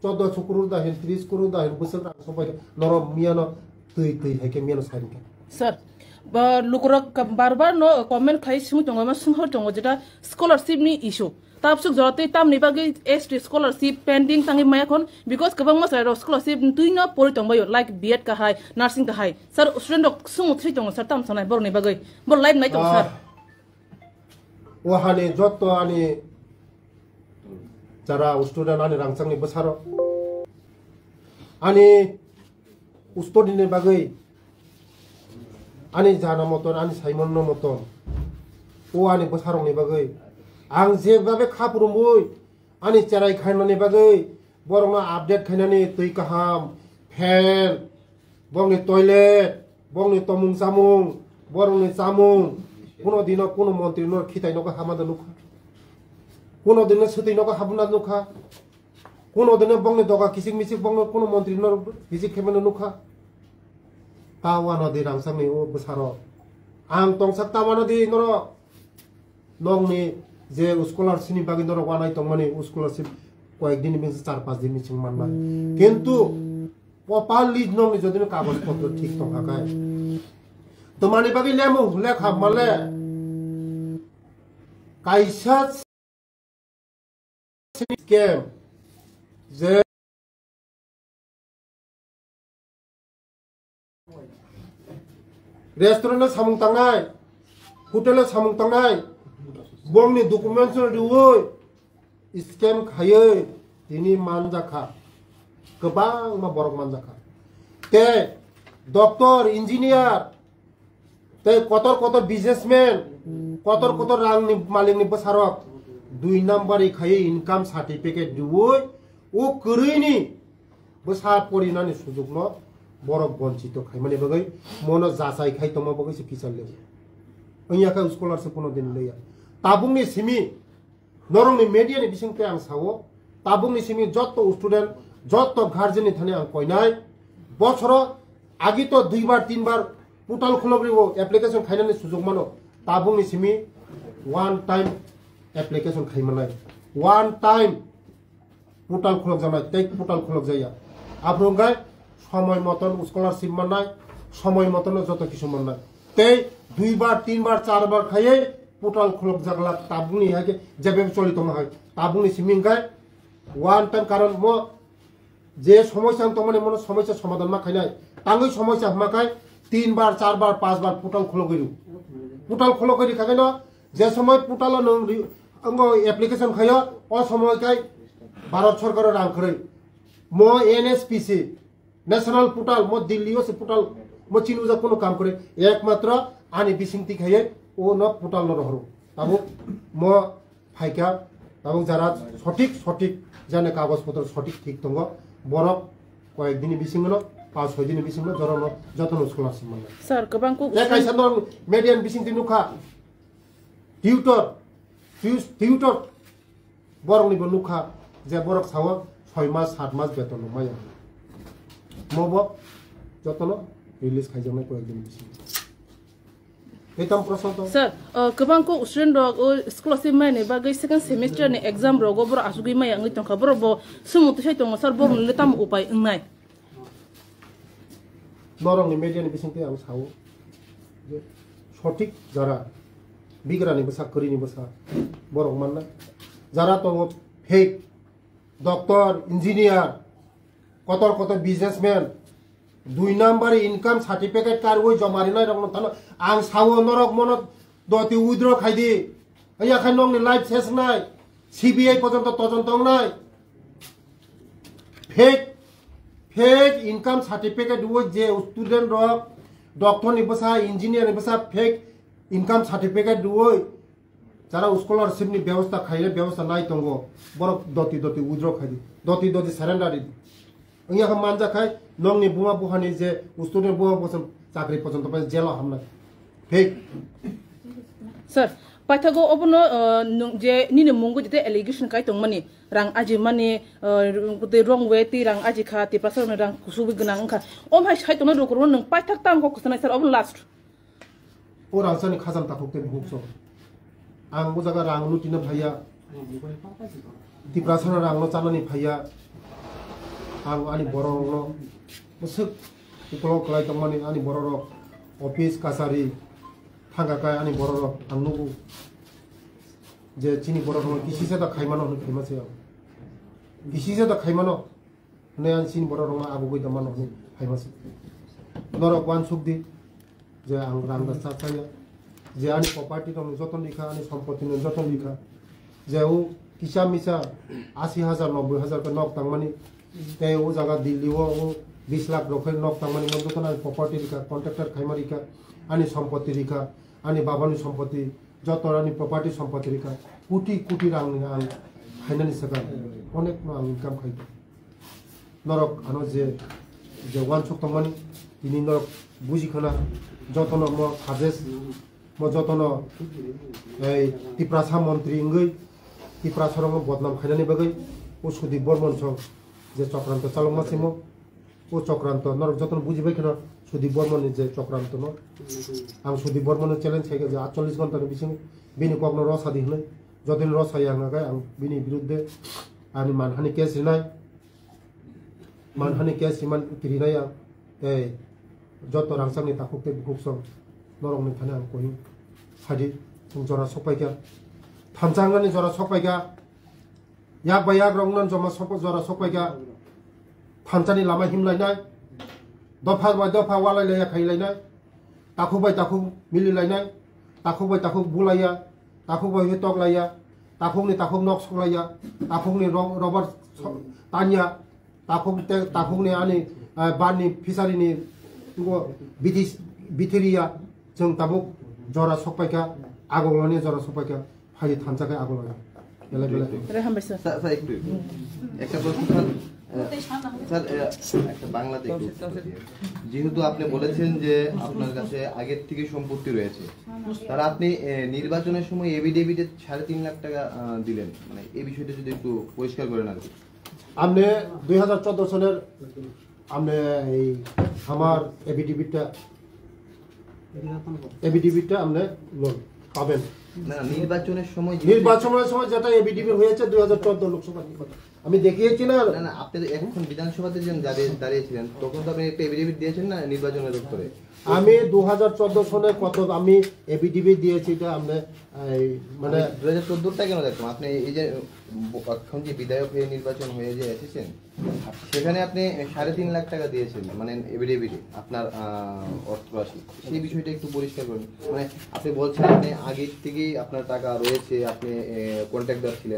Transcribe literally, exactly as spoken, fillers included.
Chaudo crore da hin, tris crore da hin, bwswk rang sopai norok miyano twi twi hai khe miyano sai rwkha. Sir, ba lukurok ka-, bar bar no comment khai simi tongo, ma sumhor tongo jeta scholarship ni issue. Tabsuk jora twi tamni bagwi S T scholarship pending tangwi maya khon, because kwbangma chwrairok scholarship twi no pori tongbaio, like B Ed kahai, nursing kahai. Sir, student rok sumu thwi tongo sir, tam sanai borokni bagwi. Bor life nai tongo sir. Ah, o hani jotto ani jara student ani rangchakni bwsarok ani study ni bagwi ani jana moton, ani saimanno moton, o ani bwsarokni bagwi ang jebhabe kha phurumui ani cherai khainani bagwi borokno update khainani twi kaham, fan, borokni toilet, borokni tomung chamung, borokni chamung, kuno dino kuno montri no khitai nogo hama da nukha, kuno dino swtwi nogo habuna nukha. Kuno dino bongni doga kisik misik bongno kuno montri no visit khaimano nukha. Ta wano di rangchakni o bwsarok. Ang tongsak ta wano di norok. Nokni je scholarship ni bagwi norok wanai tongmani scholarship koyek din ni bisi char pas din ni sing manna. Kintu properly nokni jodi no kagoj potro thik tongkha kai. Tomani bagwi lemo lekha male kaisa scam je restaurant o samung tangnai, hotel o samung tangnai, bongni documents no riwi scam khaiwi tini manjakha, kwbangma borok manjakha. Tei doctor, engineer, tei kotor kotor businessman, kotor kotor rangni malikni bwsarok dui number ri khaiwi income certificate riwi o kwrwini bwsa porinani sujukno borok bonchito khaimani bagwi mono jachai khai tongma bagwi se kichar le. Wngya khe scholarship kuno din leya. Tabukni simi norokni media ni bisingtwi ang sao, tabukni simi jotto student, jotto guardian ni thani ang koinai, bosoro agi to duibar tinbar portal khulogribo application khainani sujok mano, tabukni simi one time application khaimanai, one time portal khulokjaknai tei portal khulokjaya. Aphuru hwnkhe somoi moton scholarship mannai, somoi moton joto kisu mannai. Tei duibar, tinbar, charbar khaiwi portal khulokjak lak tabukni hai khe jebebe choli tongma hai. Tabukni simi hwnkhe one time karon mo je somosya wng tongmani mono somosya somadhan ma khainai. Tangwi somosya hwnma khai tinbar, charbar, pasbar portal khulogwi rw. Portal khulogwi rwkha khe no je somoi portal o nwng ri-, wngo application khaio, o somoi khai Bharat Sorkaro rang kwrwi. Mo N S P C, National Portal, mo Delhi o se portal, mo chini uja kono kam kwrwi. Ekmatro ani bisingtwi khaiye o no portal no rohoro. Tabuk mo phaikha, tabuk jara sothik, sothik jani kagoj potro sothik thik tongo. Borok koyek dini bisingo no, pas soi dini bisingo no, jorono, jotono scholarship manna. Sir, kwbang kuk Tei kaisa no media ni bisingtwi nukha, tutor, tu-, tutor, borokni bo nukha je borok sao soi mas, sat mas beton no maya. Mo bo jotono release khaijaknai koyek dini bisingo. Etam proshno to. Sir, uh, kwbang kuk student rok o scholarship mai ni bagwi second semester ni exam rogo borok asugwi maya wngwi tongkha, borok bo sumung twisai tongo sir, borok ni tamo upai wngnai? Norokni media ni bisingtwi ang sao je sothik jara bigrani bwsa, kwrwini bwsa borok manna. Jara tongo fake doctor, engineer, kotor kotor businessman, dui number income certificate karwi joma rinai rokno thano ang sao norok mono doti withdraw khaidi. Yakhai nokni life ses wngnai, C B I pojonto tojon tongnai. Fake, fake income certificate riwi je student rok, doctor ni bwsa, engineer ni bwsa fake income certificate riwi jara scholarship ni bebosta khaile bebosta nai tongo, borok doti doti withdraw khaidi, doti doti surrender ridi. Wngya khe manjak khai nokni buma buhani je student buma bwsa chakri pojonto pai jail o hamnai. Fake. Sir, paithago obono, uh, nwng je nini mungo jete allegation kai tongmani, rang aji mani, uh, the wrong way tei rang aji kha, Tiprasa rokni rang kusubui gwnang wngkha. Om hai sai tongna rok nwng paithak tang kok kwsanai sir, obo last. O rangchakni khajam takhuk tei bukhuk song. Ang o jaga rang no tina phaiya. Tiprasa no rang no chanani phaiya. Ang ani bororokno bwswk ukolok kwlai tongmani, ani bororok office kachari thangkha khe ani bororok ang nugo je chini bororokno kisisa da khaimano hwnwi khaima se ang. Kisisa da khaimano hwnwi ang chini bororokno agugwi da mano hwnwi khaima se. Norok uansuk di. Je ang rang da cha chaya, je ani property rok no joton rikha, ani sompoti no joton rikha, je o kisa misa asi hajar, noboi hajar khe nok tangmani, tei o jaga Delhi o o bis lakh rok khe nok tangmani, mo joton ani property rikha, contractor khaima rikha, ani sompoti rikha, ani baba ni sompoti, joto ani property sompoti rikha, koti koti rang ni ang khainani swkang onek no ang income khai. Norok ano je, je uansuk tongmani, tini norok buji khana, jotono mo suggest, mo jotono ei Tiprasa montri wngwi Tiprasa rokno bodnam khainani bagwi o Sudip Bormon song je chokranto chalokma simo, o chokranto norok jotono buji bai khana Sudip Bormon ni je chokranto no. Ang Sudip Bormon no challenge khaikha je atchollis ghonta ni bising bini kokno rw sadi hwnwi, jotoni rw saya hwnkha khe ang bini birudde ani manhani case rinai. Manhani case siman kirinai ang tei joto rangchakni takhuk tei bukhuk song norokni thani ang koi phadi, chwng jora sokpaikha, thansa wngnani jora sokpaikha, yak bai yak rok wngnani joma sokpa jora sokpaikha, thansani lama himlainai, dopha bai dopha walai laiya khailainai, takhuk bai takhuk mili lainai, takhuk bai takhuk bulaiya, takhuk bai tok laiya, takhuk ni takhuk nok sok laiya, takhuk ni ro-, robar so-, tanya, takhuk te, takhuk ni ani, eh, ban ni fishery ni ngo bidi-, bithiriya, chwng tabuk jora sok paikha, agong lani jora sok paikha. Hai thansa khe agulai. Belai belai. Re hambai sir. Sir, sir, একটু, একটু। একটা প্রশ্ন স্যার, আহ, স্যার, আহ, একটা বাংলাতে একটু উত্তর দিয়ে। যেহেতু আপনি বলেছেন যে আপনার কাছে আগের থেকে সম্পত্তি রয়েছে, স্যার, আপনি, আহ, নির্বাচনের সময় এফিডেভিটে সাড়ে তিন লাখ টাকা, আহ, দিলেন, মানে এই বিষয়টা যদি একটু পরিষ্কার করেন আর কি। আপনি দুই হাজার চোদ্দ সনের আপনি এই আমার এফিডেভিটটা, এফিডেভিটটা আপনি লোন পাবেন। না, না, নির্বাচনের সময় যে নির্বাচনের সময় যেটা এফিডেভিট হয়েছে দুই হাজার চোদ্দ লোকসভা নির্বাচন, আমি দেখিয়েছি না? না, না, আপনি তো এখন বিধানসভাতে যে দাঁড়িয়ে, দাঁড়িয়েছিলেন, তখন তো আপনি একটা এফিডেভিট দিয়েছেন না নির্বাচনের দপ্তরে? আমি দু হাজার চোদ্দ সনে কত আমি এফিডেভিট দিয়েছি, এটা আপনি এই মানে মানে দুই হাজার চোদ্দটা কেন দেখলাম? আপনি এই যে ব-, এখন যে বিধায়ক হয়ে নির্বাচন হয়ে যে এসেছেন, সেখানে আপনি সাড়ে তিন লাখ টাকা দিয়েছেন, মানে এফিডেভিটে আপনার, আহ, অর্থ রাশি, সেই বিষয়টা একটু পরিষ্কার করুন। মানে আপনি বলছেন আপনি আগের থেকেই আপনার টাকা রয়েছে, আপনি, এ, কন্ট্রাক্টর ছিলেন,